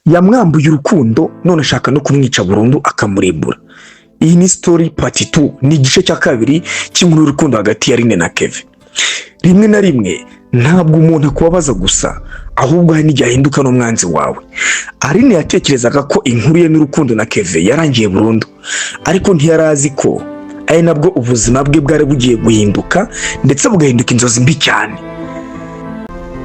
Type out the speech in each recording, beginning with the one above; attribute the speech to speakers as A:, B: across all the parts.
A: Yamwambuye urukundo, none ashaka no kumwica burundu, akamurimbura. Iyi ni story part 2, ni igice cya kabiri cy'inkuru y'urukundo hagati ya Aline na Keve. Rimwe na rimwe ntabwo umuntu akubabaza gusa, ahubwo hari n'igihe ahinduka n'umwanzi wawe. Aline yatekerezaga ko inkuru ye n'urukundo na Keve yarangiye burundu, ariko ntiyari azi ko ari nabwo ubuzima bwe bwari bugiye guhinduka, ndetse bugahinduka inzozi mbi cyane.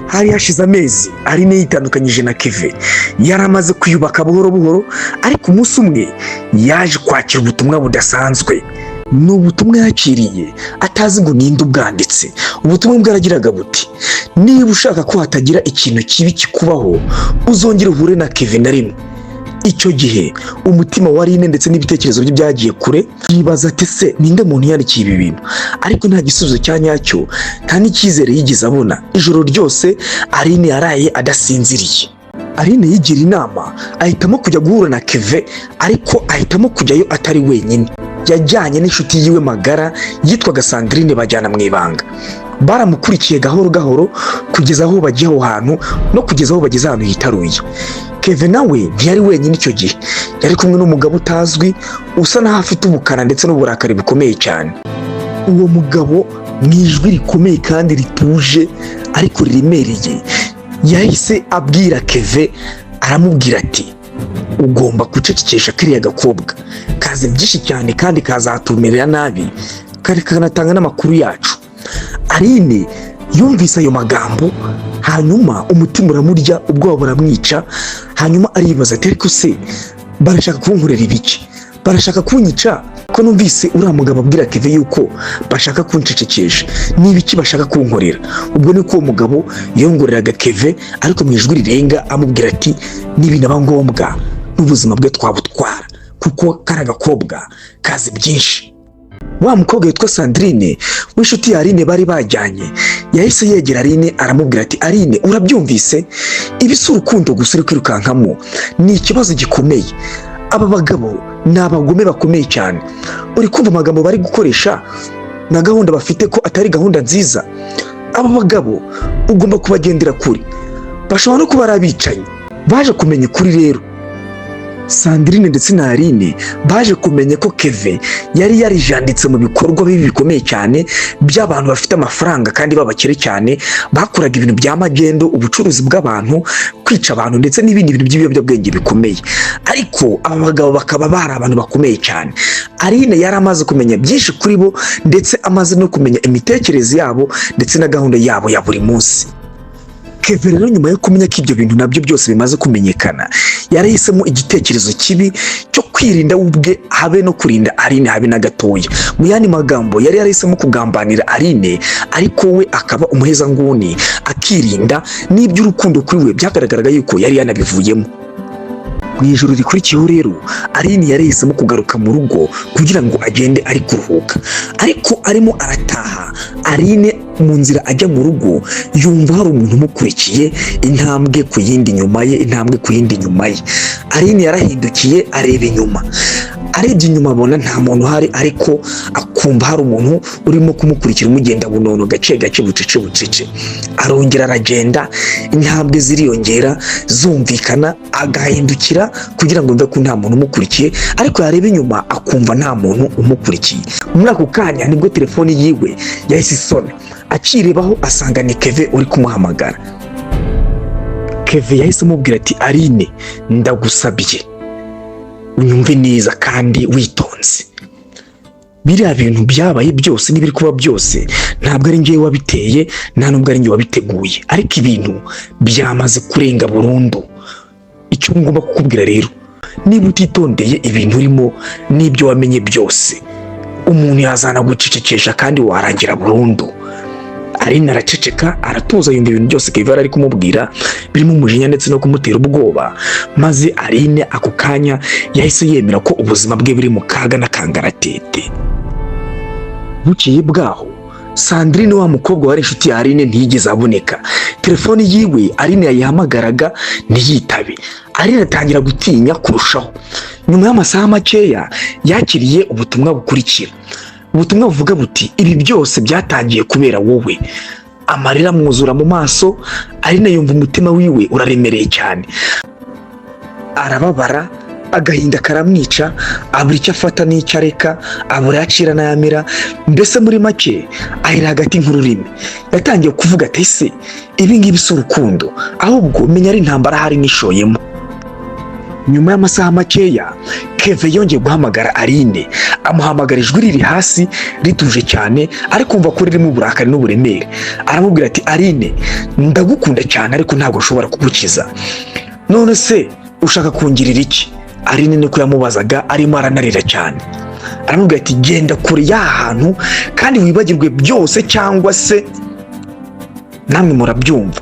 A: Hari hashize amezi Aline yitandukanyije na Keve. Yari amaze kwiyubaka buhoro buhoro, ariko umunsi umwe yaje kwakira ubutumwa budasanzwe. Ni ubutumwa yakiriye atazi ngo ninde ubwanditse. Ubutumwa bwaragiraga buti: "Niba ushaka ko hatagira ikintu kibi kikubaho, uzongere uhure na Keve na rimwe." Icyo gihe umutima wa Aline ndetse n'ibitekerezo bye byagiye kure. Yibaza ati: "Se ninde muntu yandikiye ibi bintu?" Ariko nta gisubizo cya nyacyo, nta n'icyizere yigeze abona. Ijoro ryose Aline yaraye adasinziriye. Aline yigira inama, ahitamo kujya guhura na Keve, ariko ahitamo kujyayo atari wenyine. Yajyanye n'inshuti yiwe magara yitwaga Sandrine, bajyana mu ibanga. Baramukurikiye gahoro gahoro kugeza aho bagiye aho hantu, no kugeza aho bageze ahantu hitaruye. Keve nawe ntiyari wenyine icyo gihe, yari kumwe n'umugabo utazwi, usa n'aho afite ubukana ndetse n'uburakari bukomeye cyane. Uwo mugabo, mu ijwi rikomeye kandi rituje ariko riremereye, yahise abwira Keve, aramubwira ati: "Ugomba gucecekesha kariya gakobwa, kazi byinshi cyane kandi kazatumerera nabi, kari kanatanga n'amakuru yacu." Aline yumvise ayo magambo, hanyuma umutima uramurya, ubwoba buramwica. Hanyuma aribaza ati: "Ariko se barashaka kunkorera ibiki? Barashaka kunyica? Ko numvise uriya mugabo abwira Keve yuko bashaka kuncecekesha, ni ibiki bashaka kunkorera?" Ubwo niko uwo mugabo yongoreraga Keve, ariko mu ijwi rirenga, amubwira ati: "Nibinaba ngombwa n'ubuzima bwe twabutwara, kuko kari agakobwa kazi byinshi." Wa mukobwa witwa Sandrine w'inshuti ya Aline bari bajyanye yahise yegera Aline, aramubwira ati: "Aline, urabyumvise? Ibi si urukundo gusa uri kwirukankamo, ni ikibazo gikomeye. Aba bagabo ni abagome bakomeye cyane. Uri kumva amagambo bari gukoresha na gahunda bafite ko atari gahunda nziza? Aba bagabo ugomba kubagendera kure, bashobora no kuba ari abicanyi." Baje kumenya ukuri rero, Sandrine ndetse na Aline baje kumenya ko Keve yari yarijanditse mu bikorwa bibi bikomeye cyane by'abantu bafite amafaranga kandi b'abakire cyane, bakoraga ibintu bya magendo, ubucuruzi bw'abantu, kwica abantu ndetse n'ibindi bintu by'ibiyobyabwenge bikomeye, ariko aba bagabo bakaba bari abantu bakomeye cyane. Aline yari amaze kumenya byinshi kuri bo, ndetse amaze no kumenya imitekerereze yabo ndetse na gahunda yabo ya buri munsi. Keve rero, nyuma yo kumenya ko ibyo bintu nabyo byose bimaze kumenyekana, yarahisemo igitekerezo kibi cyo kwirinda we ubwe, habe no kurinda Aline habe na gatoya. Mu yandi magambo, yari yarahisemo kugambanira Aline, ariko we akaba umuhezanguni, akirinda n'iby'urukundo. Kuri we byagaragaraga yuko yari yanabivuyemo. Mu ijoro rikurikiyeho rero, Aline yarahisemo kugaruka mu rugo kugira ngo agende ari kuruhuka. Ariko arimo arataha, Aline mu nzira ajya mu rugo yumva hari umuntu umukurikiye, intambwe ku yindi nyuma ye, intambwe ku yindi nyuma ye. Aline yarahindukiye areba inyuma. Arebye inyuma abona nta muntu uhari, ariko akumva hari umuntu urimo kumukurikira, umugenda bunono, gake gake, bucece bucece. Arongera aragenda, intambwe ziriyongera zumvikana, agahindukira kugira ngo yumve ko nta muntu umukurikiye, ariko yareba inyuma akumva nta muntu umukurikiye. Muri ako kanya nibwo telefoni yiwe yahise isona. Akirebaho asanga ni Keve uri kumuhamagara. Keve yahise amubwira ati: "Aline, ndagusabye unyumve neza kandi witonze. Biriya bintu byabaye byose n'ibiri kuba byose ntabwo ari njyewe wabiteye, nta nubwo ari njye wabiteguye, ariko ibintu byamaze kurenga burundu. Icyo ngomba kukubwira rero, niba utitondeye ibintu urimo n'ibyo wamenye byose, umuntu yazana gucecekesha kandi warangira burundu." Aline araceceka, aratuza, yumva ibintu byose Kevin ari kumubwira birimo umujinya ndetse no kumutera ubwoba. Maze Aline ako kanya yahise yemera ko ubuzima bwe buri mu kaga n'akangaratete. Bukeye bwaho, Sandrine, wa mukobwa wari inshuti ya Aline, ntiyigeze aboneka. Telefoni yiwe Aline yayihamagaraga ntiyitabe. Aline atangira gutinya kurushaho. Nyuma y'amasaha makeya yakiriye ubutumwa bukurikira, ubutumwa buvuga buti: "Ibi byose byatangiye kubera wowe." Amarira amwuzura mu maso. Aline yumva umutima wiwe uraremereye cyane. Arababara, agahinda karamwica, abura icyo afata n'icyo areka, abura ayo acira n'ayamira. Mbese muri make ahera hagati nk'ururimi. Yatangiye kuvuga ati: "Ese ibi ngibi si urukundo, ahubwo menya ari intambara ahari nishoyemo." Nyuma y'amasaha makeya, Keve yongeye guhamagara Aline. Amuhamagara ijwi riri hasi, rituje cyane, ariko kumva ko ririmo uburakari n'uburemere. Aramubwira ati: "Aline, ndagukunda cyane, ariko ntabwo nshobora kugukiza." "None se ushaka kungirira iki?" Aline niko yamubazaga, arimo aranarira cyane. Aramubwira ati: "Genda kure y'aha hantu kandi wibagirwe byose, cyangwa se namwe murabyumva."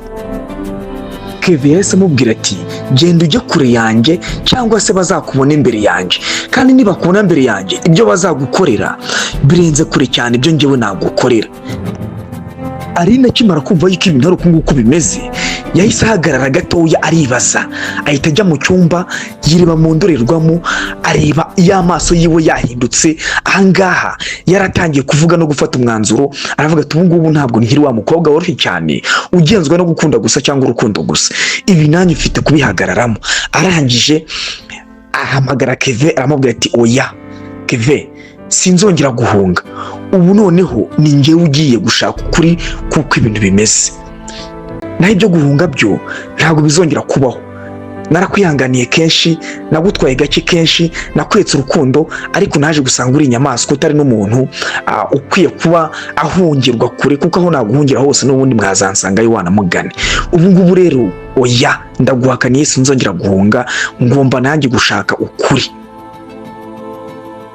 A: Keve yahise amubwira ati: "Genda ujye kure yanjye, cyangwa se bazakubona imbere yanjye, kandi nibakubona imbere yanjye, ibyo bazagukorera birenze kure cyane ibyo njyewe nagukorera." Aline akimara kumva yuko ibintu ari uku nguku bimeze, yahise ahagarara gatoya, aribaza, ahita ajya mu cyumba, yireba mu ndorerwamo, areba iyo amaso yiwe yahindutse. Ahangaha yaratangiye kuvuga no gufata umwanzuro. Aravuga ati: "Ubu ngubu ntabwo nkiri wa mukobwa woroshye cyane ugenzwa no gukunda gusa cyangwa urukundo gusa. Ibi nanjye mfite kubihagararamo." Arangije ahamagara Keve, aramubwira ati: "Oya Keve, sinzongera guhunga. Ubu noneho ni njyewe ugiye gushaka ukuri kuko ibintu bimeze, naho ibyo guhunga byo ntabwo bizongera kubaho. Narakwihanganiye kenshi, nagutwaye gake kenshi, nakwetse urukundo, ariko naje gusanga uri inyamaswa, utari n'umuntu ukwiye kuba ahungirwa kure, kuko aho naguhungira hose n'ubundi mwazansangayo wanamugane. Ubu ngubu rero oya, ndaguhakaniye, sinzongera guhunga, ngomba nanjye gushaka ukuri."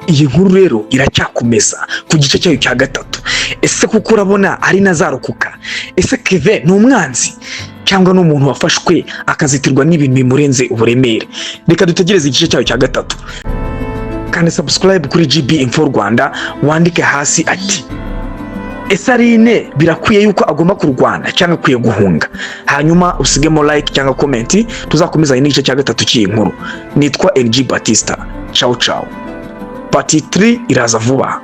A: Iyi nkuru rero iracyakomeza ku gice cyayo cya gatatu. Ese kuko urabona ari nazarokoka? Ese Keve ni umwanzi cyangwa ni umuntu wafashwe akazitirwa n'ibintu bimurenze uburemere? Reka dutegereze igice cyayo cya gatatu. Kandi subscribe kuri GB Info Rwanda, wandike hasi ati: "Ese Aline birakwiye yuko agomba kurwana cyangwa akwiye guhunga?" Hanyuma usigemo like cyangwa comment, tuzakomezanye n'igice cya gatatu cy'iyi nkuru. Nitwa LG Batista. Ciao ciao, part 3 iraza vuba.